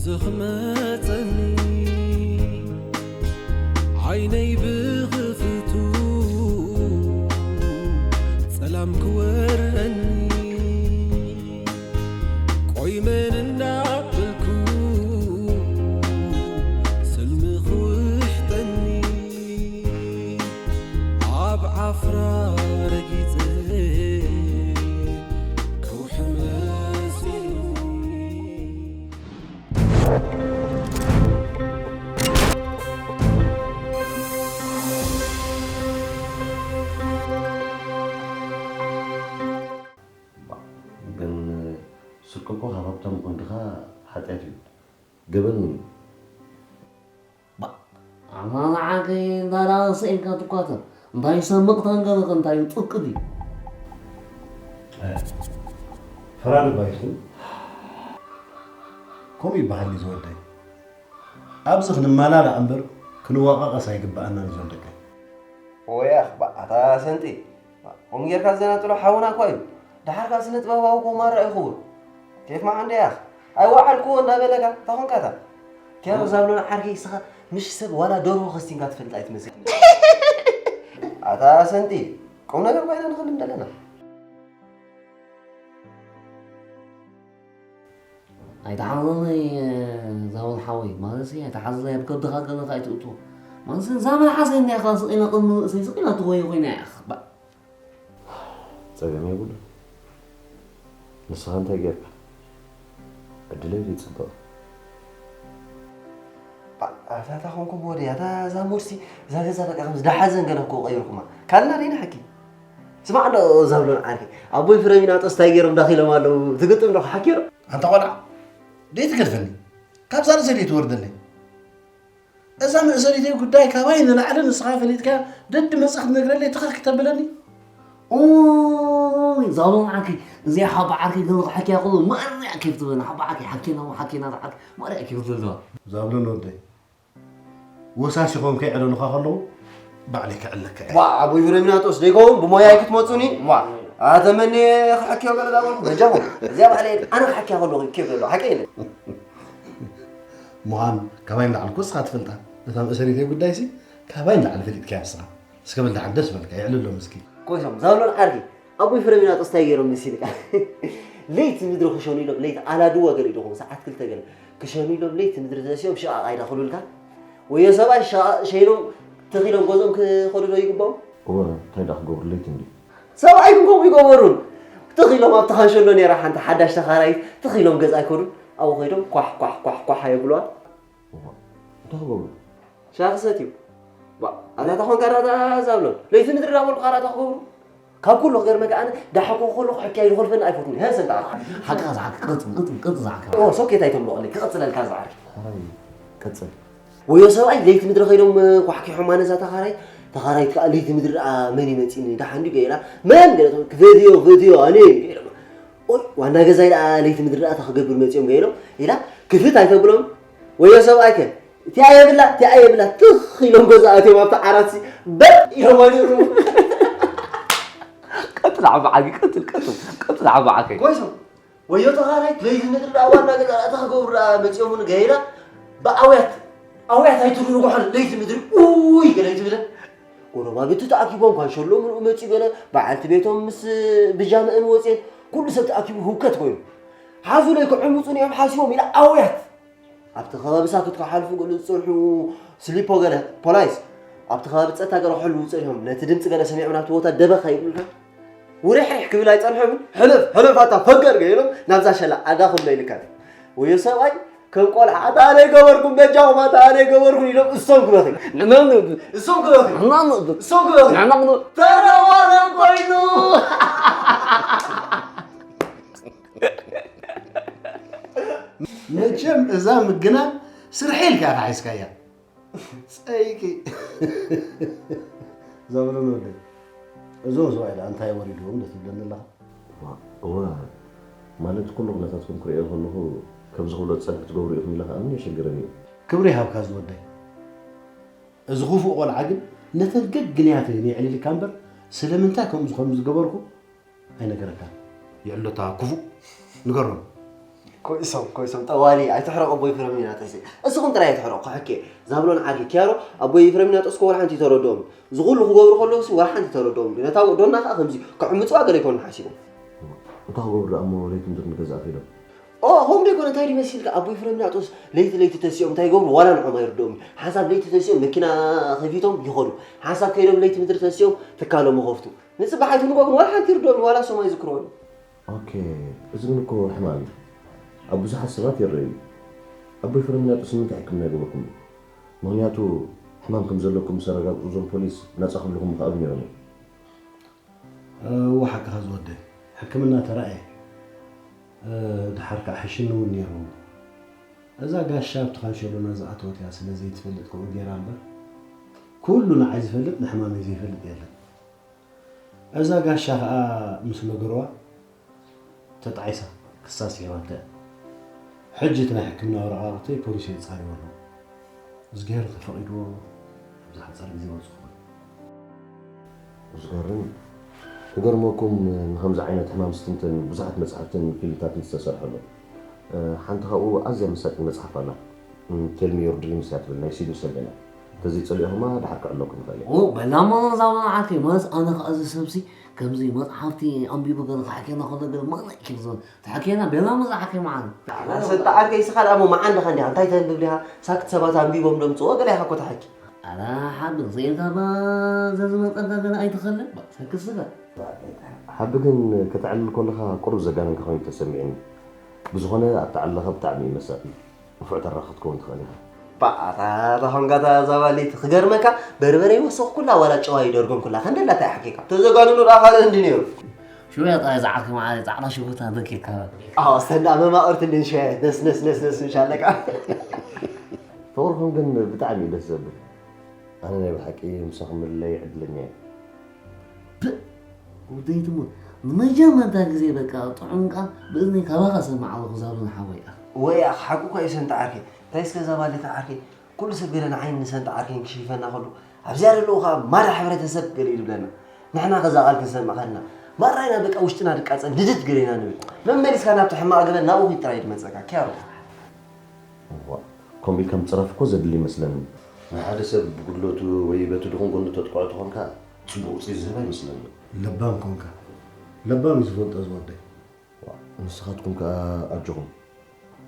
ትኽመጸኒ ዓይነይ ብኽፍቱ ጸላም ክወረኒ ቆይ መን እንዳበልኩ ስልሚ ክውሕጠኒ ኣብ ዓፍራ ረጊጸ ከውሒ መሲሉኒ። ግን ስርቂ እኮ ካብ ሃብታም ወንድኻ ሓጢኣት እዩ፣ ገበን እዩ። ኣማናዓከይ እንዳራእሰ ኢልካ ትኳተር። እንታይ ሰምቕ ተንገርኽ እንታይ ጥቅት እዩ። ፈራድ ባይቱ ከምኡ ይበሃል እዩ ዝወደይ። ኣብዚ ክንመላላእ እምበር ክንወቃቀስ ኣይግበኣናን እዩ ዝወደቀ። ወይ ኣኽባ ኣታ ሰንቲ፣ ከምኡ ጌርካ ዘናጥሎ ሓውና እኳ እዩ። ደሓርካ ስነ ጥበባዊ ኮማራ እዩ ክቡር። ኬፍ መዓንደ ያኽ። ኣይወዓልኩዎ እንዳበለካ፣ እንታይ ኾንካ እታ? ቲያሮ ዛብሎን ዓርከይ፣ እስኻ ምሽ ሰብ ዋላ ደርሆ ከስቲንካ ትፈልጥ ኣይትመስል። ኣታ ሰንቲ፣ ቁም ነገር ኮይና ንኽልም ዘለና። ኣይትሓዝለይ ዛወል ሓወይ፣ ማለትሲ ኣይትሓዝለይ፣ ኣብ ከብድኻ ገለ ከይትእትዎ። ማለትሲ እዛ መልሓሰይ እንዲያ ኢኻ ስቕ ኢላ ቅድሚ ርእሰይ ስቕ ኢላ ትጎየ ኮይና እያ። ባ- ጸገም የብሉን። ንስኻ እንታይ ጌርካ? ዕድለይ ዘይጽበቕ። ባ- ኣታ እታ ኾንኩም ወደይ፣ ኣታ እዛ ሞድሲ፣ እዛ ገዛ በቃ ከምዚ ደሓዘን ገለ እኮ ቀይርኩማ። ካልእ ናደይ ንሓኪ። ስማዕ እንዶ ዛብሎን ዓርከይ፣ ኣቦይ ፍረሚናጦስ እንታይ ገይሮም ዳኺሎም ኣለዉ? ትግጥም ዶ ሓኪ ዶ? ኣንታ ቆልዓ፣ ደይ ትገድፈኒ። ካብዛ ርእሰይ ደይ ትወርደለይ። እዛ መእሰሪተይ ጉዳይ ካባይ ንላዕሊ ንስኻ ፈሊጥካ ደድ መጽእ ክትነግረለይ ትኽኽ ክተብለኒ? ኦይ፣ ዛብሎን ዓርከይ፣ እዚኣ ሓባ ዓርከይ ግን ሓኪያ ከሎ ማርያ ኬፍ ትብለኒ። ሓባ ዓርከይ፣ ሓኪና፣ ሓኪና፣ ሓኪ-፣ ማርያ ኬፍ ትብል ዘለዋ። ዛብሎን ወደይ፣ ወሳሲ ኾንከ የዕለሉኻ ከለዉ ባዕለይ ከዕለካ እየ። ዋ፣ ኣቦይ ፍረሚናጦስ ደይከውን ብሞያይ ክትመጹኒ? ዋ፣ ኣተመኒ ክሓኪዮ ገለ ዳበልኩ በጃኹም። እዚኣ ባዕለይ ኣነ ክሓኪያ ከለኹ ኬፍ ዘሎ ሓቂ የለ። ምዃን ካባይ ንላዕሊ እኮ ንስኻ ትፈልጣ። እታ መእሰሪተይ ጉዳይሲ ካባይ ንላዕሊ ፈሊጥካያ ንስኻ። እስከ በል ደሓን ደስ በልካ፣ የዕልሎም እስኪ። ኮይሶም፣ ዛብሎን ዓርኪ፣ ኣቦይ ፍረሚናጦስ እንታይ ገይሮም መሲልካ? ለይቲ ምድሪ ክሸኑ ኢሎም፣ ለይቲ ኣላድዋ ገለ ኢልኩም፣ ሰዓት ክልተ ገለ ክሸኑ ኢሎም፣ ለይቲ ምድሪ ተሲኦም ሸቓቕ ኣይዳኽሉልካ? ወዮ ሰብኣይ ሸቓቕ ሸይኖም ተኺሎም ገዝኦም ክኸዱ ዶ ይግባኦም? እወ፣ እንታይ ደኣ ክገብሩ ለይቲ እንድዩ። ሰብኣይ ግን ከምኡ ይገበሩን። ትኽ ኢሎም ኣብቲ ካንሸሎ ነይራ ሓንቲ ሓዳሽ ተኻራይት፣ ትኽ ኢሎም ገዛ ኣይከዱን። ኣብኡ ከይዶም ኳሕ፣ ኳሕ፣ ኳሕ፣ ኳሕ የብሉዋ። እዋ፣ እንታይ ክገብሩ? ሻሂ ክሰትዩ። ዋ፣ ኣታ ተኾንካ ዳታ ዛብሎን። ለይቲ ምድሪ ዳበልኩ ካራ እንታይ ክገብሩ? ካብ ኩሉ ክገርመካ ኣነ ዳሓኮ ከለኹ ሕክያ ይዝኾልፈኒ ኣይፈትዉን። ሄሰን ተዓርኪ። ሓቅኻ ዝሓቂ፣ ቅጽል፣ ቅጽል፣ ቅጽል ዝሓቂ። ኦ፣ ሶኬት ኣይተምልቖለይ፣ ክቕጽለልካ ዝዓርኪ። ሓራይ፣ ቅጽል። ወዮ ሰብኣይ ለይቲ ምድሪ ከይዶም፣ እ፣ ኳሕኪሖማ ነዛ ተኻራይ። ተኻራይት ከኣ ለይቲ ምድሪ ደኣ መን እዩ መጺኒ? ደሓን ድዩ ገይራ? መን? ገለ ትብል፣ ክፈትዮ፣ ክፈትዮ፣ ኣነ ገይሮም። ኦይ፣ ዋና ገዛይ ደኣ ለይቲ ምድሪ ደኣ እንታይ ክገብር መጺኦም ገይሮም? ኢላ ክፍት ኣይተብሎም። ወዮ ሰብኣይከ? እቲኣ የብላ፣ እቲኣ የብላ። ትኽ ኢሎም ገዛ ኣትዮም ኣብቲ ዓራትሲ በጥ ኢሎም ኣዲሮም። ቀጽል ዓቢ ዓርኪ፣ ቀጽል፣ ቀጽል፣ ቀጽል ዓቢ ዓርከይ። ኮይሶም፣ ወዮ ተኻራይት ለይቲ ምድሪ ደኣ ዋና ገዛ ደኣ እንታይ ክገብሩ ደኣ መጺኦም እውን ገይላ ብኣውያት፣ ኣውያት ኣይትርርጉሖን ለይቲ ምድሪ ኡይ ገለ ኣይትብለን። ጎረባብቲ ተኣኪቦም ካንሸሎ ምልኡ መጺኡ ገለ በዓልቲ ቤቶም ምስ ብጃመአን ወጽየን ኩሉ ሰብ ተኣኪቡ ህውከት ኮይኑ። ሓዙለይ ክዕምጹኒ እዮም ሓሲቦም ኢላ ኣውያት። ኣብቲ ከባቢ ሳክት ክሓልፉ ገለ ዝጸንሑ ስሊፖ ገለ ፖላይስ ኣብቲ ከባቢ ጸጥታ ገለ ክሕልዉ ጸኒሖም። ነቲ ድምጺ ገለ ሰሚዖም ናብቲ ቦታ ደበኽ ኣይብሉልካ። ውርሕርሕ ክብል ኣይጸንሖምን። ሕለፍ፣ ሕለፍ ኣታ ፈገር ገይሮም ናብዛ ሸላ ኣዳ ክብሎ ኢልካ። ወዮ ሰብኣይ ከም ቆልዓ ኣታ ኣነ ኣይገበርኩን በጃኹም ኣታ ኣነ ኣይገበርኩን ኢሎም እሶም ክበኽዩ። ንመን ንብል? እሶም ክበኽዩ። ንመን ንብል? እሶም ክበኽዩ። ንመን ንብል? ተረዋረም ኮይኑ። መቸም እዛ ምግናን ስርሐይ ኢልካ ኢኻ ሒዝካያ። ጸይቂ። ዘብርን ወደይ፣ እዞም ሰብኣይ ደኣ እንታይ ወሪድዎም ዶ ትብለኒ ኣለኻ? እዋ፣ እዋ፣ ማለት ኩሉ ኩነታትኩም ክርእዮ ከለኹ ከምዚ ክብሎ ዝጸንሐ ክትገብሩ ኢኹም ኢለ ከኣ ምን የሸግረኒ እዩ። ክብሪ ይሃብካ ዝወደይ። እዚ ክፉእ ቆልዓ ግን ነተን ገግንያተይ የዕሊልካ እምበር ስለምንታይ ከምኡ ከም ዝገበርኩ ኣይነገረካን። የዕሎታ ክፉእ ንገሮም። ኮይሶም ኮይሶም ጠዋሊ ኣይትሕረቕ ኣቦይ ፍረሚናጦስ። እስኹም ጥራይ ኣይትሕረቑ ክሕኬ። ዛብሎን ዓዲ ኪያሮ ኣቦይ ፍረሚናጦስ እኮ ወላ ሓንቲ ተረድኦም። እዚ ኩሉ ክገብሩ ከለውሲ ወላ ሓንቲ ተረድኦም። ነታ ዶና ከዓ ከምዚ ክዕምፅዋ ገለ ይኮኑ ሓሲቦም። እንታይ ክገብሩ ደኣ እሞ ለይቲ ምድሪ ንገዛእ ከይዶም? ኦ ከምኡ ደይኮነ እንታይ ድመሲልካ ኣቦይ ፍረሚናጦስ ለይቲ ለይቲ ተሲኦም እንታይ ይገብሩ ዋላ ንዖም ኣይርድኦም። ሓንሳብ ለይቲ ተሲኦም መኪና ከፊቶም ይኸዱ። ሓንሳብ ከይዶም ለይቲ ምድሪ ተሲኦም ትካሎም ይኸፍቱ። ንፅባሕ ኣይትንጎ ግን ዋላ ሓንቲ ይርድኦም ዋላ ሶም ኣይዝክርዎን። ኦኬ፣ እዚ ግን እኮ ሕማም እዩ። ኣብ ብዙሓት ሰባት ይረኣዩ። ኣቦይ ፍረሚናጦስ ንምንታይ ሕክምና ይገበርኩም? ምኽንያቱ ሕማም ከም ዘለኩም ምስ ኣረጋግጹ እዞም ፖሊስ ናጻ ክብልኹም ምኽኣሉ ነይሮም እዮም። እወ ሓቅኻ ዝወደይ፣ ሕክምና ተራእየ። እ፣ ድሓር ከዓ ሕሽኒ እውን ነይርዎም። እዛ ጋሻ ኣብቲ ካንሸሎና ዝኣተወት እያ ስለ ዘይትፈልጥ ከምኡ ገይራ እምበር፣ ኩሉ ንዓይ ዝፈልጥ ንሕማመይ ዘይፈልጥ የለን። እዛ ጋሻ ኸኣ ምስ ነገርዋ ተጣዒሳ ክሳስ ሂባታ እያ። ሕጂ እቲ ናይ ሕክምና ወረቓቕተይ ፖሊስ የጻርይዎ ኣለዉ። እዝግሄር ተፈቒድዎ ኣብ ዝሓጸረ ግዜ ወጽእ ክኾን። ዝገርም። ክገርመኩም ንኸምዚ ዓይነት ሕማም ዝትንትን ብዙሓት መጻሕፍትን ፊልምታትን ዝተሰርሐሉ። ሓንቲ ካብኡ ኣዝያ መሳጢት መጽሓፍ ኣላ። ቴል ሚ ዮር ድሪምስ እያ ትብል ናይ ሲዱ ሰገነ። ተዘይጸሊእኹማ ድሓር ክዕለኩም ይኽእል እየ። ኦ በላሞ ዛማ ዓርኪ ማለት ኣነ ከኣ እዚ ሰብሲ ከምዚ መጽሓፍቲ ኣንቢቡ ገለ ክሓኬና ከሎ ገለ ማና ይክል ዝብል ተሓኬና በላሞ ዝሓኬ መዓን። ኣሰንታ ዓርከይ እስኻ ደኣ እሞ መዓን ዲኻ እንዲኻ እንታይ ተንብብ ዲኻ ሳክት ሰባት ኣንቢቦም ደምጽዎ ገለ ኢኻ እኮ ተሓኪ። ኣላ ሓቢ ዘይልካ ባ ዘዝመጸካ ገለ ኣይትኸልን ባ ሰክስካ። ሓቢ ግን ከተዕልል ከለኻ ቁሩብ ዘጋነንካ ኮይኑ ተሰሚዕኒ። ብዝኾነ ኣተዓልልኻ ብጣዕሚ እዩ መሳጢ። ንፉዕ ተራ ክትከውን ትኽእል ኢኻ። ባእ፣ ኣታ፣ ኣታ ኾንካ እታ ዛባሊት። ክገርመካ፣ በርበረ ይወሰኹ ኩላ ዋላ ጨዋ ይደርጎም ኩላ። ከንደላ እንታይ ሓቂቃ? ተዘጋንኑ ደኣ ካልእ እንዲ ነይሩ። ሽወያ ጥራይ ዝዓርኪ መዓረይ፣ ጻዕዳ ሽጉርቲ ኣንተኪርካ። ኣዎ፣ ሰንዳ መማቕርቲ እንዲ ሽወያ። ነስ፣ ነስ፣ ነስ፣ ነስ፣ ምሽ ኣለካ። ፍቕርኹም ግን ብጣዕሚ እዩ ደስ ዘብል። ኣነ ናይ ብሓቂ ምሳኹም ምልለይ ዕድለኛ እየ። ፕእ! ውደይ ትሙት። ንመጀመርታ ግዜ በቃ ጥዑም ቃል ብእዝነይ ካባኻ ሰማዕ ኣለኹ ዛብሎን ሓወይ። ኣኽ። ወይ ኣኽ፣ ሓቁ እኳ እዩ ሰንጣ ዓርከይ። እንታይ እስከ ዛባሊት ዓርከይ? ኩሉ ሰብ ገለ ንዓይ ንሰንጣ ዓርከይን ክሽይፈና ከሎ፣ ኣብዚኣ ዘለዉ ኸኣ ማራ ሕብረተሰብ ገለ እዩ ዝብለና። ንሕና ከዛ ቃል ክንሰምዕ ከለና፣ ማራ ኢና በቃ ውሽጥና ድቃጸል ንድድ ገለ ኢና ንብል። መመሊስካ ናብቲ ሕማቕ ገበን ናብኡ ኺድ ጥራይ እዩ ድመጸካ። ኪያሮ። እዋእ፣ ከምኡ ኢልካ ምጽራፍ እኮ ዘድሊ ይመስለኒ። ንሓደ ሰብ ብጉድለቱ ወይ በቲ ድኹም ጎኑ ተጥቅዖ ተኾንካ፣ ጽቡቕ ውጽኢት ዝህብ ኣይመስለኒ። ለባም ኮንካ። ለባም እዩ ዝፈልጦ ዝወደይ። ዋእ፣ ንስኻትኩም ከኣ ኣጆኹም።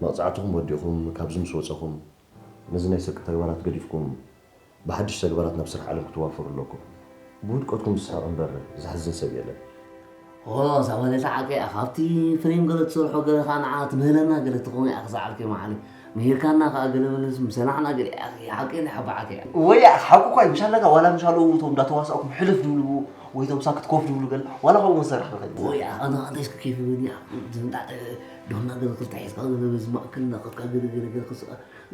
መቕጻዕትኹም ወዲእኹም፣ ካብዚ ምስ ወጸኹም፣ ነዚ ናይ ስርቂ ተግባራት ገዲፍኩም፣ ብሓድሽ ተግባራት ናብ ስራሕ ዓለም ክትዋፈሩ ኣለኩም። ብውድቀትኩም ዝስሕቕ እምበር ዘሕዝን ሰብ የለን። ኦ፣ እዛ ወለታ ዓርከይ፣ ካብቲ ፍሬም ገለ ትሰርሖ ገለ ኸኣ ንዓና ትምህረና ገለ ትኸውን እያ፣ እዛ ዓርከይ መዓለይ። ምሂርካና ኸኣ ገለ መለስ ምሰናዕና ገለ እያ፣ ሓቀይ ናይ ሓባ ዓርከይ እያ። ወይ፣ ሓቁ እኳ እዩ፣ ምሻለካ ዋላ ምሻለዉ እቶም እንዳተዋሳእኩም ሕልፍ ድብሉ ብኡ፣ ወይ እቶም ሳክት ኮፍ ድብሉ ገለ፣ ዋላ ከምኡ ክንሰርሕ ንኽእል ኢና። ወይ፣ ኣነ ኸኣ እንታይ እስከ ኬፍ ይብለኒ፣ ዝምጣጠ ዶና ገለ ክልተ ሒዝካ ገለ በዚ ማእከል እናኸድካ ገለ ገለ ገለ ክስ-፣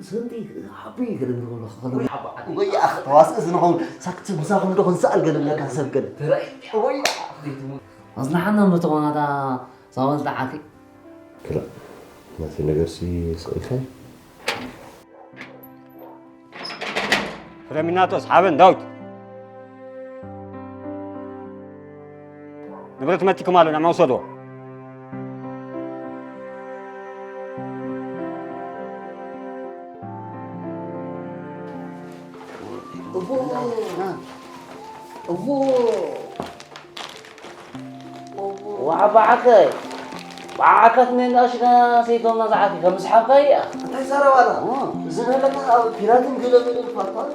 ሰንጢ ሓቢ ገለ ገለ ከሎ፣ ከሎ ወይ ሓባ ዓርከይ። ወይ፣ ኣኽ፣ ተዋስእ ዝንኸውን ሳክት ምሳኹም ዶ ክንሰኣል ገለ ብለካ ሰብ ገለ። ተራእዩ። ወይ፣ ኣኽ፣ ዘይትሙ-፣ ኣጽናሓና እሞ ተኾናታ ሳዋል ተዓኪ። ክላ፣ ናተይ ነገርሲ ስቕ ኢልካ። ፍረሚናጦስ፣ ሓበን፣ ዳዊት። ንብረት መቲኩም ኣሎ፣ ንዕማ ውሰዶ። እዎ። እዎ። ወዓ በዓከ፣ በዓከት ነናእሽና ሰይዶምና ዝዓፊ ከም ዝሓብካ እያ። እንታይ ዘረባ ኣላ? እዎ። እዚ ዘለካ ኣብ ፒራትን ገለመለን ፋርፋር።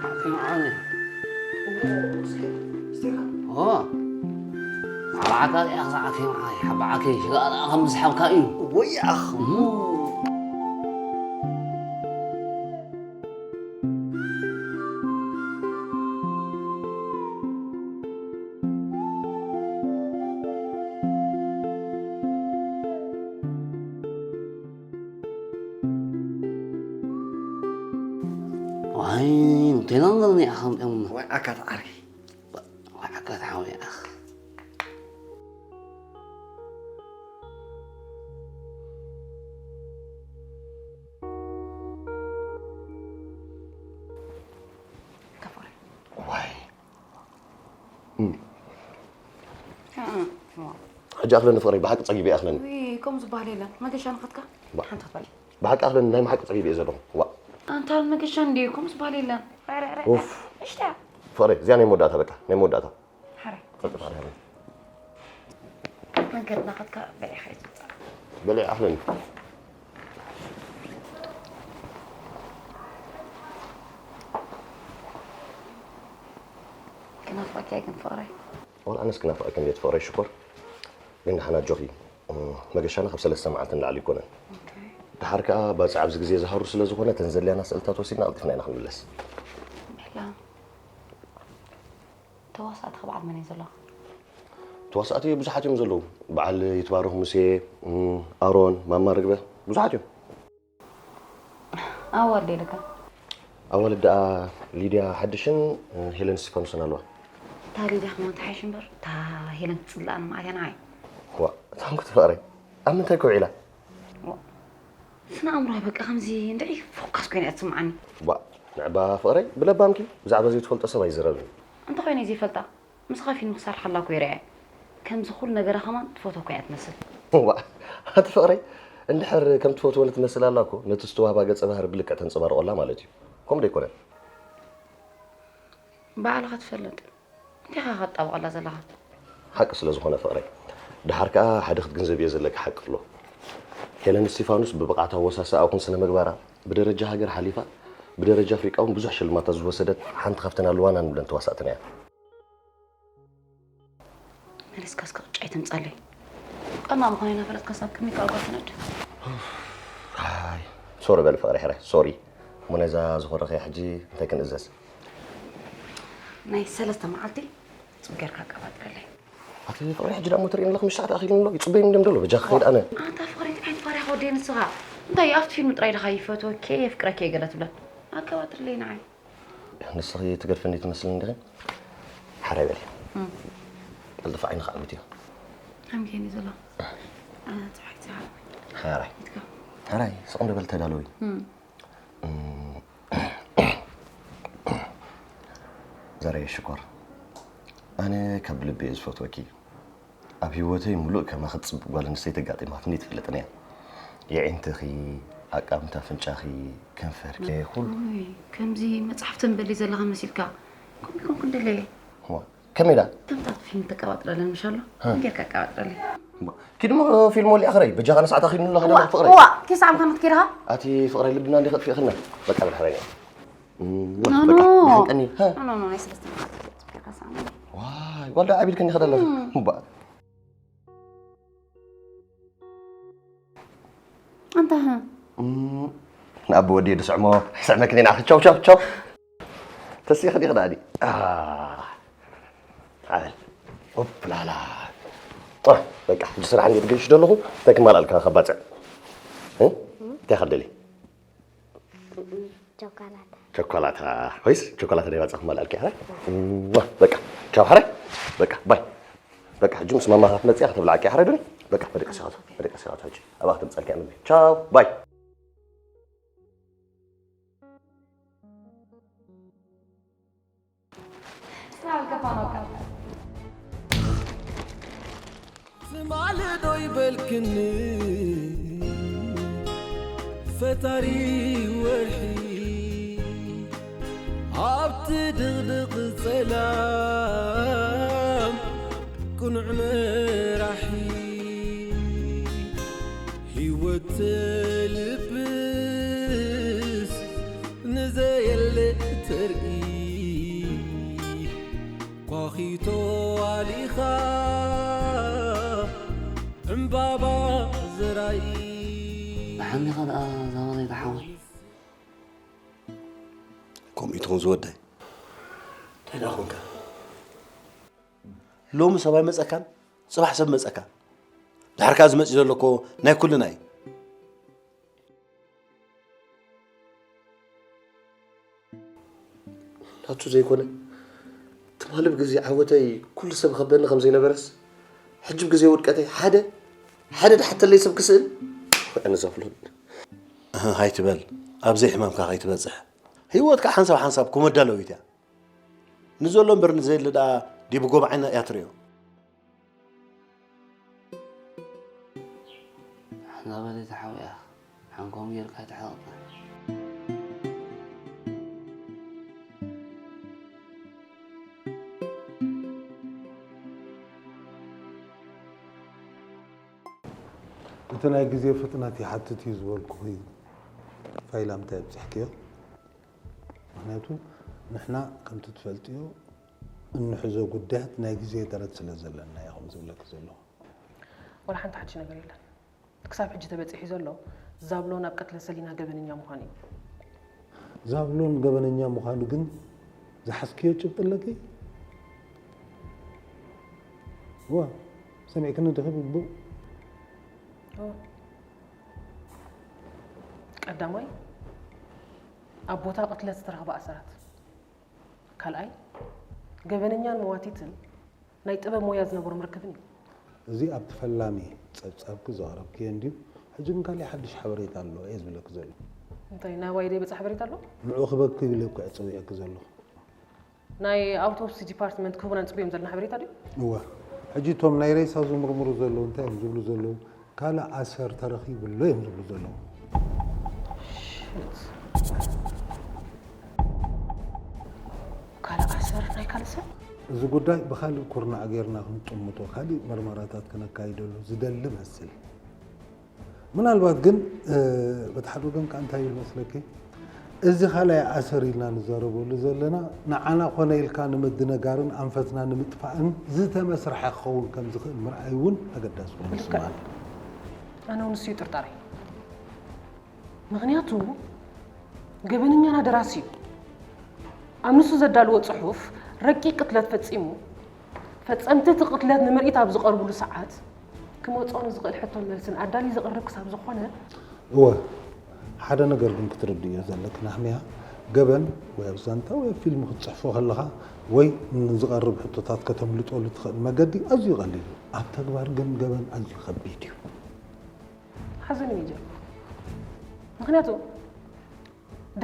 ዓርከይ መዓረይ። ኦ። ሓባዓካ እያ፣ ክሳዕ ዓርከይ መዓረይ። ሓባዓከይ፣ ሽጋኣ ደኣ ከም ዝሓብካ እዩ። ወይ ኣኽ። እም። ኣይ፣ እንታይ ነው እንደሆነ ያኸም እም። ወይ ኣካት ዓርኪ። ወዓካ ተሓው ያኽ። ከፈረ። ዋይ ሕጂ ኣኽለኒ ፍቕረይ ብሓቂ ጸጊበ እየ ኣኽለኒ። ከምኡ ዝበሃል የለን። መገሻ ንኸትካ ሓንቲ ክትበል። ብሓቂ ኣኽለኒ ናይ መሓቂ ጸጊበ እየ ዘለኹ። ዋ ኣንታ መገሻ እንድዩ ከምኡ ዝበሃል የለን። ኡፍ ፍቕረይ እዚኣ ናይ መወዳእታ በቃ ናይ መወዳእታ። ሓራይ ጸጥታ ኣለኒ። መንገድና ከትካ በሊዕኻ ይትውፃእ። በሊዕ ኣኽለኒ። ክናፍቀካ እየ ግን ፍቕረይ። ዋላ ኣነስ ክናፍቀኪ እንዴት ፍቕረይ ሽኮር። ግን ደሓን ኣጆኺ። መገሻና ካብ ሰለስተ መዓልቲ ንላዕሊ ኣይኮነን። ድሓር ከኣ ባጽዕ ኣብዚ ግዜ ዝሃሩ ስለ ዝኾነ እተን ዘድልያና ስእልታት ወሲድና ቀልጢፍና ኢና ክንምለስ። ላ ተዋሳእቲ ከ በዓል መን እዩ ዘሎ? ተዋሳእቲ ብዙሓት እዮም ዘለዉ። በዓል ይትባረኽ ሙሴ፣ ኣሮን፣ ማማ ርግበ ብዙሓት እዮም። ኣዋልድ ኢልካ ኣዋልድ ደኣ ሊድያ ሓድሽን ሄለን ስቲፋኖስን ኣለዋ። እታ ሊድያ ከማን ትሓይሽ እምበር እታ ሄለን ትፅላእኒ ማለት እያ ንዓይ። ዋ እታንኩ ትፈቕረ ኣብ ምንታይ ክውዒላ? ስነ ኣእምሮኣ በቃ ከምዚ እንድዒ ፎካስ ኮይና እያ ትስምዓኒ። ዋ ንዕባ ፍቕረይ ብለባምኪ ብዛዕባ ዘይትፈልጦ ሰብ ኣይዝረብን። እንተኾይነ ዘይፈልጣ ምስኻ ፊልም ክሰርሓላ እኮ ይርኣየ። ከምዚ ኩሉ ነገራ ከማን ትፈትወካ እያ ትመስል። ዋ ኣቲ ፍቕረይ እንድሕር ከም ትፈትወኒ ትመስል ኣላ እኮ ነቲ ዝተዋህባ ገጸ ባህሪ ብልክዕ ተንጸባርቖላ ማለት እዩ። ከምኡ ዶ ኣይኮነን? ባዕልኻ ትፈልጥ እንዲኻ ከጣብቐላ ዘለኻ። ሓቂ ስለ ዝኾነ ፍቕረይ ድሓር ከኣ ሓደ ክትግንዘብዮ ዘለኪ ሓቂ ኣሎ። ሄለን እስቲፋኖስ ብብቕዓት ኣወሳስኣ ኹን ስነ ምግባራ ብደረጃ ሃገር ሓሊፋ ብደረጃ ኣፍሪቃ እውን ብዙሕ ሽልማታት ዝወሰደት ሓንቲ ካብተን ኣለዋና ንብለን ተዋሳእትና እያ። መሊስካ እስከ ቅጫ ኣይተምጻለይ። ቀና ምዃነይ እናፈለጥካ ሳብ ቅድሚ ካልጓ ትነድ። ኣይ ሶሪ በል ፍቕሪ ሕረ ሶሪ። እሞ ነዛ ዝኾረኸ ሕጂ እንታይ ክንእዘዝ? ናይ ሰለስተ መዓልቲ ጽቡቅ ጌርካ ኣቀባጥረለይ። ኣቲ ፍቕሪ ሕጂ ደኣ ሞተር ኢንለኽ ምሽ ሰዓት ኣኺሉ ኣሎ ይጽበይኒ እንደም ደሎ በጃ ክኸይድ ኣነ። ኣንታ ፍቕሪ እንታይ ዓይነት ባርያ ከወደየኒ ንስኻ? እንታይ ኣብቲ ፊልም ጥራይ ድኻ ይፈትወኪ የፍቅረኪ እየ ገለ ትብለን? ኣቀባጥርለይ ንዓይ። ንስኺ ትገድፍኒ ትመስልኒ እንዲኺ? ሓራይ በሊ። ቀልጥፍ ዓይኒ ክዓብት እዩ። ሃምጌኒ ዘሎ። ጽባሕ ጊዜ ሓራይ። ሓራይ ስቕ እንዶ በል ተዳለዊ። ዘረየ ሽኮር ኣነ ካብ ልቢ እየ ዝፈትወኪ። ኣብ ህይወተይ ሙሉእ ከማኺ ትጽብቕ ጓል ኣንስተይቲ ኣጋጢማትኒ ኣይትፈልጥን እያ። የዒንትኺ፣ ኣቃምታ ኣፍንጫኺ፣ ከንፈርኪ፣ ኩሉ። ኦይ፣ ከምዚ መጽሓፍ ተንበሊ ዘለኻ መሲልካ። ከምኡ ይኮንኩ እንደለየ። እዋ፣ ከመይ ዳ? ከምታት ፊልም ተቀባጥረለን ምሽ ኣሎ? ጌርካ ኣቀባጥረለይ። እዋ፣ ኪድ እሞ ፊልም ወሊዕኺ ረይ፣ በጃኻ ንስዓት ኣኺሉ ኣለኻ እዋ፣ ፍቕረይ። እዋ፣ ኪሳዕ ምዃን ክትከይድኻ? ኣቲ ፍቕረይ ልብና እንዲ ከጥፊእኽና። በቃ ብድሕረይ ነይ። እዋ፣ ኖ፣ በቃ ኖ። ብሓቀኒ። ሃ? ኖ፣ ኖ፣ ኖ፣ ናይ ሰለስተ መዓልቲ ጌርካ ሳዕኒ። ዋይ፣ ጓል ዶ ዓቢድክኒ ኸደለኺ? እባ። ኣንታ ሀ? እም፣ ንኣቦ ወዲ ድስዕሞ፣ ስዕመክኒ ንኣኺ። ቻው፣ ቻው፣ ቻው። ተሲኺ ዲኺ ደኣ ዲ? ኣህ፣ ዓል። ኦፕላላ። ኣህ፣ በቃ፣ ሕጂ ስራሕ እንድየ ድገሽ ደለኹ፣ እንታይ ክማልኣልካ ከባጽዕ? እ? እንታይ ከደሊ? ቸኮላታ። ቸኮላታ። ወይስ ቸኮላታ ናይ ባጽዕ ክማልኣልካ ኢኻ? እዋ፣ በቃ፣ ቻው፣ ሓራይ። በቃ፣ ባይ። በቃ፣ ሕጂ ምስ ማማ ክትመጽእ እያ፣ ከተብልዓኪ እያ፣ ሓራይ ዶኒ? በቃ፣ መደቀሲ ኻቶ፣ መደቀሲ ኻቶ ሕጂ። ኣብኣ ከተምጻልኪ እያ፣ መግቢ። ቻው፣ ባይ። ስራ አልገባም አውቃለሁ። ትማሊ ዶ ይበልክኒ ፈጣሪ ወርሒ ኣብቲ ድቕድቕ ጸላም ቅኑዕ መራሒ ህይወት ተልብስ ንዘየለ ተርኢ ኳኺቶ ኣሊኻ ዕምባባ ዘራኢ ብሓሚኻ ደኣ ዛባ ዘይተሓወይ ከምኡ ትኹን ዝወደይ እንታይ ደኣ ኮንካ ሎሚ ሰብኣይ መፀካን ፅባሕ ሰብ መፀካ ድሓርካ ዝመፅእ ዘሎ እኮ ናይ ኩልና እዩ ኣቱ ዘይኮነ ትማሊ ብግዜ ዓወተይ ኩሉ ሰብ ከበኒ ከም ዘይነበረስ፣ ሕጂ ብግዜ ውድቀተይ ሓደ ሓደ ድሓተለይ ሰብ ክስእል ኣነ ዛብሎን። ኣይትበል፣ ኣብ ዘይሕማምካ ከይትበጽሕ። ህይወትካ ሓንሳብ ሓንሳብ ክመዳለዊት እያ። ንዘሎ እምበር ንዘየለ ደኣ ዲብ ጎባዓይና እያ ትርእዮ። ሓንዛ በለ ተሓዊኣ ሓንኮም ጌርካ ተሓቕና። እቲ ናይ ግዜ ፍጥነት ይሓትት እዩ ዝበልኩኺ ፋይላ ምንታይ ኣብፂሕክዮ? ምክንያቱ ንሕና ከምቲ ትፈልጥዮ እንሕዞ ጉዳያት ናይ ግዜ ደረት ስለ ዘለና እየ ከምዚ ዝብለኪ ዘለኹ። ዋላ ሓንቲ ሓድሽ ነገር የለን። እቲ ክሳብ ሕጂ ተበፂሑ ዘሎ ዛብሎን ኣብ ቅትለት ሰሊና ገበነኛ ምዃኑ እዩ። ዛብሎን ገበነኛ ምዃኑ ግን ዝሓዝክዮ ጭብጢ ኣለኪ? እዋ ሰሚዕክኒ ዲኺ ብግቡእ? እወ። ቀዳማይ ኣብ ቦታ ቅትለት ዝተረኽባ ኣሰራት፣ ካልኣይ ገበነኛን መዋቲትን ናይ ጥበብ ሞያ ዝነበሮም ርክብን እዩ። እዚ ኣብቲ ፈላሚ ጸብጻብኪ ዘቕረብክዮ እንድዩ። ሕጂ ግን ካሊእ ሓድሽ ሓበሬታ ኣሎ እየ ዝብለኪ ዘለኹ። እንታይ ናባይ ደይበጽሕ ሓበሬታ ኣሎ? ንዑ ክበኪ ኢለ እኮ እየ ጸዊዐኪ ዘለኹ። ናይ ኣውቶፕሲ ዲፓርትመንት ክህቡና ንጽበዮም ዘለና ሓበሬታ ድዩ? እወ። ሕጂ እቶም ናይ ሬሳ ዝምርምሩ ዘለዉ እንታይ እዮም ዝብሉ ዘለዉ? ካልእ ኣሰር ተረኺቡ ኣሎ እዮም ዝብሉ ዘለዉ። ካልእ ኣሰር ናይ ካልእ ሰብ? እዚ ጉዳይ ብኻልእ ኩርናዕ ጌርና ክንጥምቶ ካሊእ መርመራታት ክነካይደሉ ዝደሊ መስል። ምናልባት ግን በቲ ሓደ ወገን ከዓ እንታይ ይብል መስለኪ? እዚ ካልኣይ ኣሰር ኢልና ንዛረበሉ ዘለና ንዓና ኮነ ኢልካ ንምድንጋርን ኣንፈትና ንምጥፋእን ዝተመስርሐ ክኸውን ከም ዝኽእል ምርኣይ እውን ኣገዳሲ ኮይኑ ይስምዓኒ። ኣነ እውን ንሱ እዩ ጥርጣረይ። ምኽንያቱ ገበነኛና ደራሲ እዩ። ኣብ ንሱ ዘዳልዎ ጽሑፍ ረቂቕ ቅትለት ፈጺሙ ፈጸምቲ እቲ ቅትለት ንምርኢት ኣብ ዝቐርብሉ ሰዓት ክመጽኦ ንዝኽእል ሕቶን መልስን ኣዳልዩ ዘቕርብ ክሳብ ዝኾነ። እወ፣ ሓደ ነገር ግን ክትርድእዮ ዘለኪ ናህምያ፣ ገበን ወይ ኣብ ዛንታ ወይ ኣብ ፊልም ክትጽሕፎ ከለኻ ወይ ንዝቐርብ ሕቶታት ከተምልጠሉ ትኽእል መገዲ ኣዝዩ ቀሊል እዩ። ኣብ ተግባር ግን ገበን ኣዝዩ ከቢድ እዩ። ሓዘኒ ሜጀር። ምኽንያቱ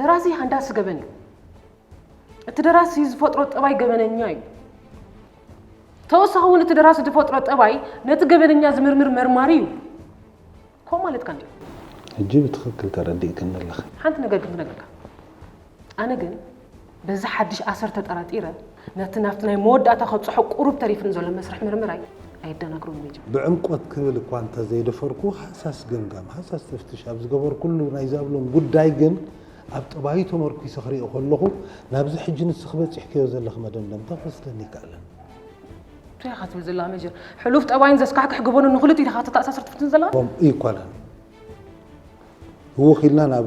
ደራሲ ሃንዳሲ ገበን እዩ። እቲ ደራሲ ዝፈጥሮ ጠባይ ገበነኛ እዩ። ተወሳኺ እውን እቲ ደራሲ ዝፈጥሮ ጠባይ ነቲ ገበነኛ ዝምርምር መርማሪ እዩ። ከምኡ ማለትካ እንድዩ። ሕጂ ብትኽክል ተረዲእክኒ ኣለኺ። ሓንቲ ነገር ግን ክነግረካ። ኣነ ግን በዚ ሓድሽ ኣሰር ተጠራጢረ ነቲ ናብቲ ናይ መወዳእታ ከብጽሖ ቁሩብ ተሪፍኒ ዘሎ መስርሕ ምርምራይ ኣየደናግሮን ሜጀር። ብዕምቆት ክብል እኳ እንተዘይደፈርኩ፣ ሃሳስ ገምጋም፣ ሃሳስ ተፍትሽ ኣብ ዝገበርኩሉ ናይ ዛብሎን ጉዳይ ግን ኣብ ጠባዩ ተመርኲሰ ክሪኦ ከለኹ ናብዚ ሕጂ ንስኺ በጺሕክዮ ዘለኺ መደምደምታ ክወስደኒ ኣይከኣለን። እንታይ ኢኻ ትብል ዘለኻ ሜጀር? ሕሉፍ ጠባይን ዘስካሕክሕ ገበኑን ንኽልቲኡ ኢኻ ከተተኣሳስር ትፍትን ዘለኻ? ከምኡ ኣይኮነን። ህውኽ ኢልና ናብ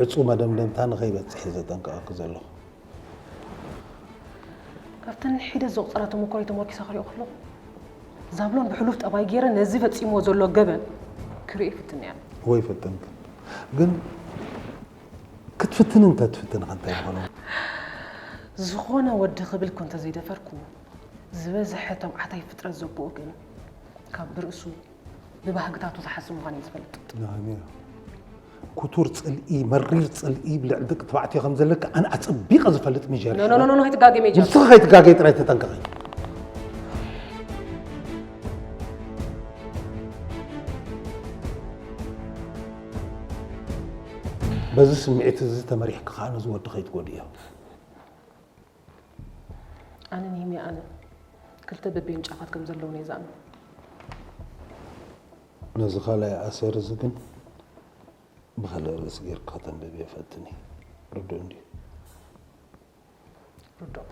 ዕጹው መደምደምታ ንኸይበጽሕ እየ ዘጠንቅቐኪ ዘለኹ። ካብተን ሒደት ዘቑጸራ ተመኩሮይ ተሞርኪሰ ክሪኦ ከለኹ፣ ዛብሎን ብሕሉፍ ጠባይ ገይረ ነዚ ፈጺምዎ ዘሎ ገበን ክሪኦ ይፍትን እየ። እወ ይፈትንክን። ግን ክትፍትኒ እንተትፍትኒ ከ እንታይ ምኾነ? ዝኾነ ወዲ ክብል እኮ እንተዘይደፈርኩ፣ ዝበዝሐ እቶም ዓታይ ፍጥረት ዘቦኡ ግን ካብ ብርእሱ ብባህግታቱ ዝሓስብ ምዃኑ እዩ ዝፈልጥ። ናንያ ክቱር ጽልኢ፣ መሪር ጽልኢ ብልዕሊ ደቂ ተባዕትዮ ከም ዘለካ ኣነ ኣጸቢቐ ዝፈልጥ ሚጀር እየ። ኖ ኖ ኖ፣ ከይትጋገ ሜጀር። ንስኺ ከይትጋገይ ጥራይ ተጠንቀቒ። በዚ ስምዒት እዚ ተመሪሕኪ ከኣ ነዚ ወዲ ከይትጎድእዮ። ኣነ ንሂሚ ኣነ ክልተ በበይኑ ጫፋት ከም ዘለውና እየ ዝኣምን። ነዚ ካልኣይ ኣሰር እዚ ግን ብኻልእ ርእሲ ጌርካ ከተንብብዮ ፈትኒ። ርዱእ እንድዩ። ርዱእ።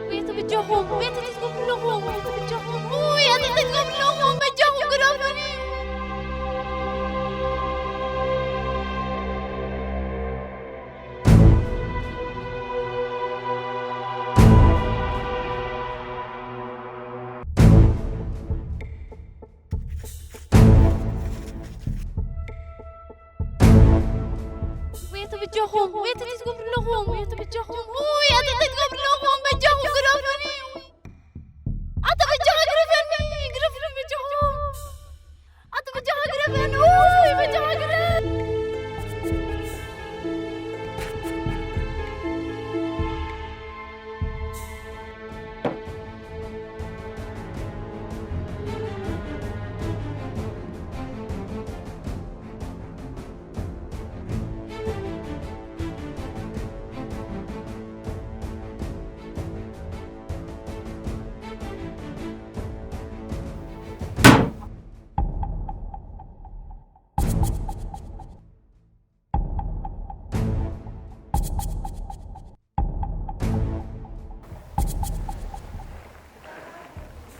ወየተ በጃኹም፣ ወየተ ትዝጉም ኣለኹም፣ ወየተ በጃኹም፣ ውይ፣ ኣተ ትዝጉም ኣለኹም፣ በጃኹም ግደፉኒ። ወየተ በጃኹም፣ ወየተ ትዝጉም ኣለኹም፣ ወየተ በጃኹም፣ ውይ፣ ኣተ ትዝጉም ኣለኹም፣ በጃኹም ግደፉኒ። ኣታ በጃኻ ግረፈኒ፣ ግረፈኒ በጃኻ። ኣታ በጃኻ ግረፈኒ፣ ኡይ በጃኻ ግረፍ።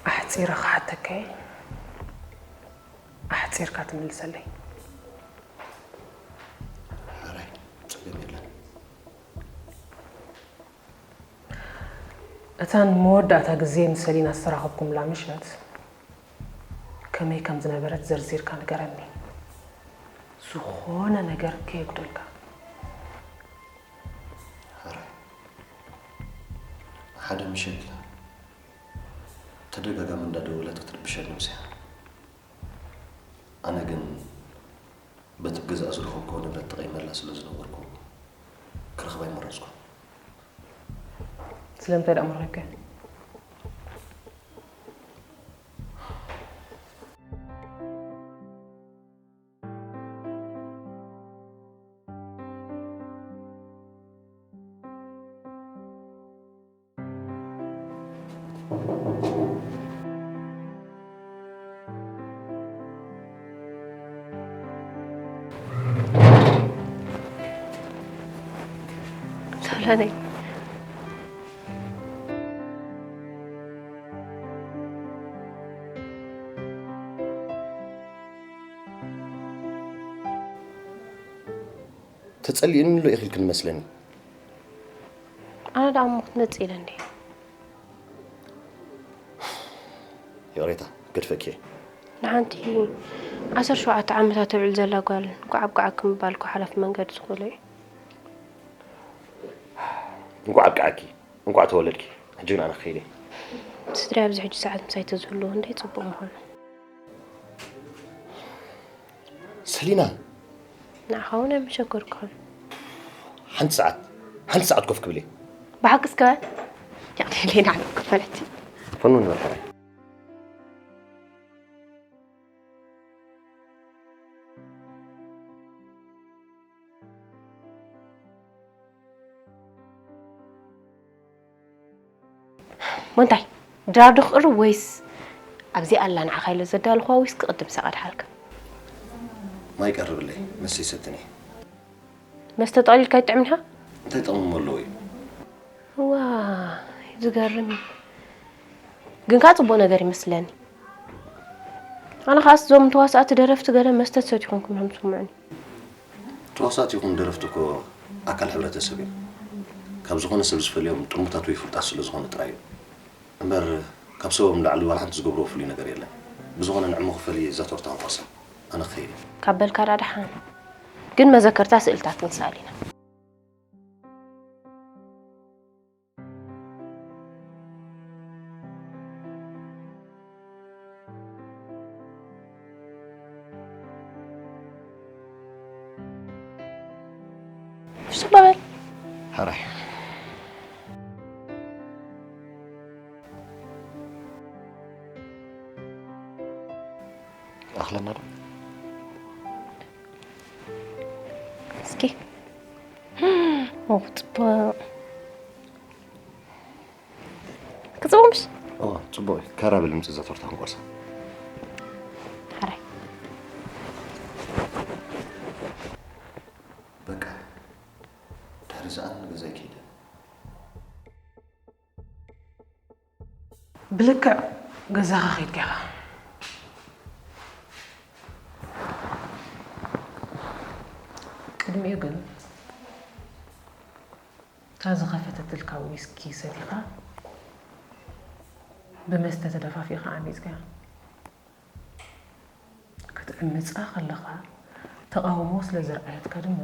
ኣሕጺረ ክሓተካ እየ። ኣሕጺርካ ትምልሰለይ። ሕራይ፣ ጸገም የለን። እታ ንመወዳእታ ግዜ ምስ ሰሊና ዝተራኸብኩምላ ምሸት ከመይ ከም ዝነበረት ዘርዚርካ ንገረኒ። ዝኾነ ነገር ከየጉደልካ። ሕራይ፣ ሓደ ምሸት ተደጋጋሚ እንዳደወለት ክትርብሸኒ መሲያ። ኣነ ግን በቲ ገዛእ ዝረኸብክዎ ንብረት ተቐይመላ ስለ ዝነበርኩ ክረኽባ ኣይመረጽኩን። ስለምንታይ ደኣ ምረኸብካያ? ሳላነይ። ተጸሊእኒ ኣሎ ኢኺልክኒ መስለኒ። ኣነ ደኣ እሞ ክትመጽእ ኢለ እንድየ። ይቕሬታ፣ ገድፈኪ እየ። ንሓንቲ ዓሰርተ ሸውዓተ ዓመታ ተብዕል ዘላ ጓል ጓዓብ ጓዓብ ክምባል እኮ ሓላፊ መንገዲ ዝኾሎ እዩ። እንቋዕ ኣብቅዓኪ፣ እንቋዕ ተወለድኪ። ሕጂ ግን ኣነ ክኸይድ እየ። ስድራይ ኣብዚ ሕጂ ሰዓት ምሳይ ተዝህልዉ ክንደይ ጽቡቕ ምኾነ። ሰሊና! ንዓኻ እውን ኣይምሸገርኩኻን። ሓንቲ ሰዓት፣ ሓንቲ ሰዓት ኮፍ ክብል እየ። ብሓቂ እስከ? ያቕኒ ሌና ዓለምኩም ፈለቲ። ፈኑ ንበል ሕራይ። ሞንታይ፣ ድራር ዶ ክቕርብ ወይስ ኣብዚኣ ኣላ ንዓኻ ኢለ ዘዳለኹዋ ዊስኪ ቅድም ሰቐድሓልካ? ማይ ቀርብለይ፣ መስተ ይሰትን እየ። መስተ ጠቕሊልካ ኣይትጥዕምን ኢኻ? እንታይ ጥቕሚ ኣለዎ እዩ? ዋይ፣ ዝገርም እዩ። ግን ከኣ ጽቡቕ ነገር ይመስለኒ። ኣነ ከኣስ እዞም ተዋሳእቲ ደረፍቲ ገለ መስተ ትሰትዩ ኮንኩም እዮም ዝስምዑኒ። ተዋሳእቲ ይኹን ደረፍቲ እኮ ኣካል ሕብረተሰብ እዮም። ካብ ዝኾነ ሰብ ዝፈልዮም ጥርሙታት ወይ ፍሉጣት ስለ ዝኾኑ ጥራይ እዩ። እምበር ካብ ሰቦም ንላዕሊ ዋላ ሓንቲ ዝገብርዎ ፍሉይ ነገር የለን። ብዝኾነ ንዕሞ ክፈሊ እዛ ቶርታ ንቆርሳ። ኣነ ክኸይድ እየ። ካብ በልካ ደኣ ደሓን። ግን መዘከርታ ስእልታት ክንስኣል ኢና። እሺ በል። ሕራይ። ይኣኽለና ዶ? እስኪ። ኦ፣ ጽቡቕ። ክጽቡቕ ምሽ? ኦ፣ ጽቡቕ እዩ። ካራ ብል ምጽ እዛ ቶርታ ክንቆርሳ። ሕራይ። በቃ፣ ድሕሪ ሰዓት ንገዛይ ከይደ። ብልክዕ ገዛኻ ኸይድካ ኢኻ። ቅድሚኡ ግን፣ እታ ዝኸፈተትልካ ዊስኪ ሰቲኻ፣ ብመስተ ተደፋፊእካ ዓሚጽካያ። ክትዕምጻ ከለኻ፣ ተቓውሞ ስለ ዘርኣየትካ ድማ፣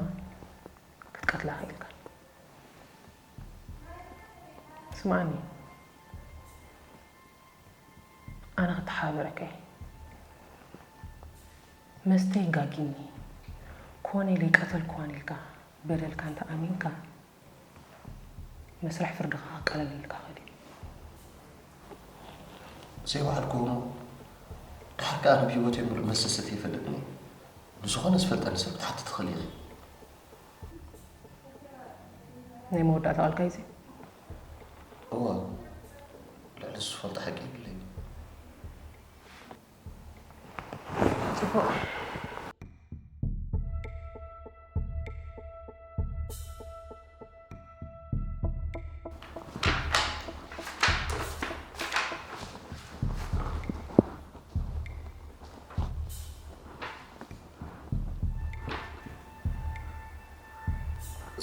ክትቀትላ ኽኢልካ። ስምዓኒ፣ ኣነ ክተሓባበረካ እየ። መስተይ ጋጊኒ፣ ኮነ ኢለ ኣይቀተልክዋን ኢልካ በደልካ እንተ ኣሚንካ፣ መስርሕ ፍርድኻ ከቃልለልካ ይኽእል እዩ። ዘይበዓልክዎ እሞ፣ ድሓር ከኣ ኣነ ብህይወተይ ምሉእ መስተ ሰትየ ኣይፈልጥን እየ። ንዝኾነ ዝፈልጠኒ ሰብ ክትሓቲ ትኽእሊ ኢኺ። ናይ መወዳእታ ቃልካ እዩ እዚ? እወ፣ ልዕሊ እሱ ዝፈልጦ ሓቂ የብለይን። ጽቡቕ።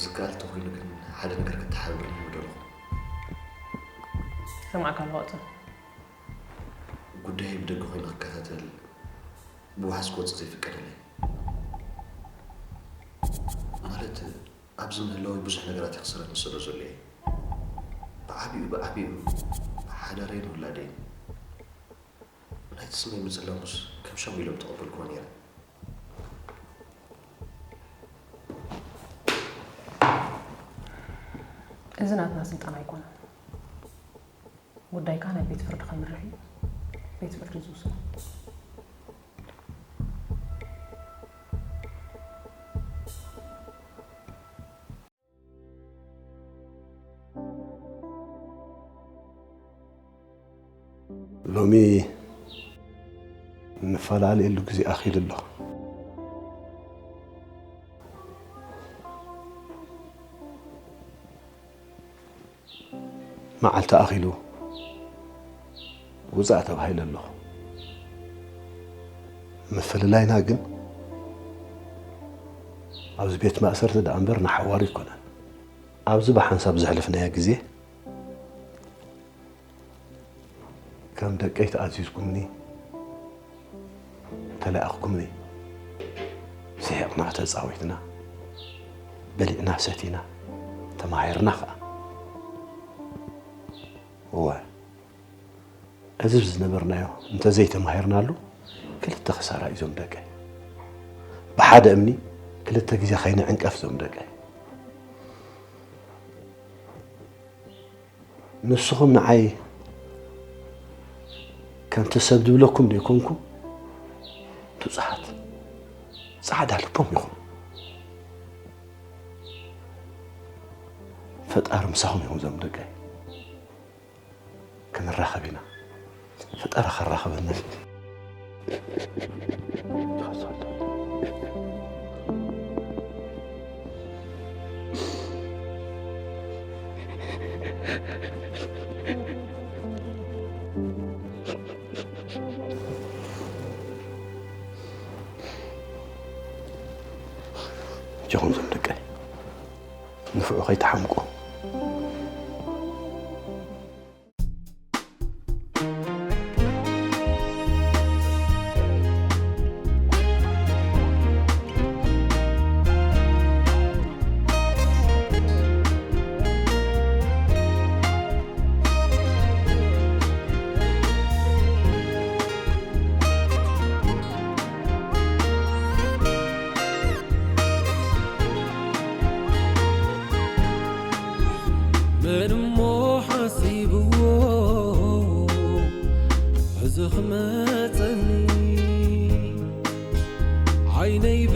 ዝከኣል እንተኾይኑ ግን ሓደ ነገር ከተሓባብርኒ ምደለኹ። ሰማዕካ ኣለኹ። ጉዳየይ ብደገ ኮይኑ ክከታተል ብዋሕስ ክወጽእ ዘይፍቀደለይ። ማለት ኣብዚ ምህላወይ ብዙሕ ነገራት የኽስረኒ ስለ ዘሎ እየ። ብዓቢኡ፣ ብዓቢኡ ሓዳረይን ውላደይን። ናይቲ ስመይ ምጽላሙስ ከም ሻሙ ኢሎም ተቐበልክዎ ነይረ። እዚ ናትና ስልጣን ኣይኮነን። ጉዳይካ ናብ ቤት ፍርዲ ከምርሕ እዩ። ቤት ፍርዲ ዝውስኖ። ሎሚ እንፈላለየሉ ግዜ ኣኺሉ ኣሎ። መዓልቲ ኣኺሉ ውጻእ ተባሂለ ኣለኹ። ምፍልላይና ግን ኣብዚ ቤት ማእሰርቲ ደኣ እምበር ንሓዋሩ ኣይኮነን። ኣብዚ ብሓንሳብ ዘሕለፍናዮ ግዜ ከም ደቀይ ተኣዚዝኩምኒ፣ ተለኣኽኩምኒ። ስሒቕና፣ ተጻዊትና፣ በሊዕና፣ ሰቲና፣ ተማሂርና ኸኣ። እወ፣ እዚ ዝነበርናዮ እንተዘይተማሂርናሉ፣ ክልተ ክሳራ እዩ ዞም ደቀይ። ብሓደ እምኒ ክልተ ግዜ ከይንዕንቀፍ ዞም ደቀይ። ንስኹም ንዓይ ከምቲ ሰብ ዝብለኩም ዘይኮንኩም፣ ንጹሃት ጻዕዳ ልቦም ኢኹም። ፈጣሪ ምሳኹም ይኹን ዞም ደቀይ። ክንራኸብ ኢና። ፈጣሪ ከራኸበና። ጀኹም ዞም ደቀይ፣ ንፍዑ ከይተሓምቁ። መን እሞ ሓሲብዎ እዚ ክመጸኒ? ዓይነይ ብ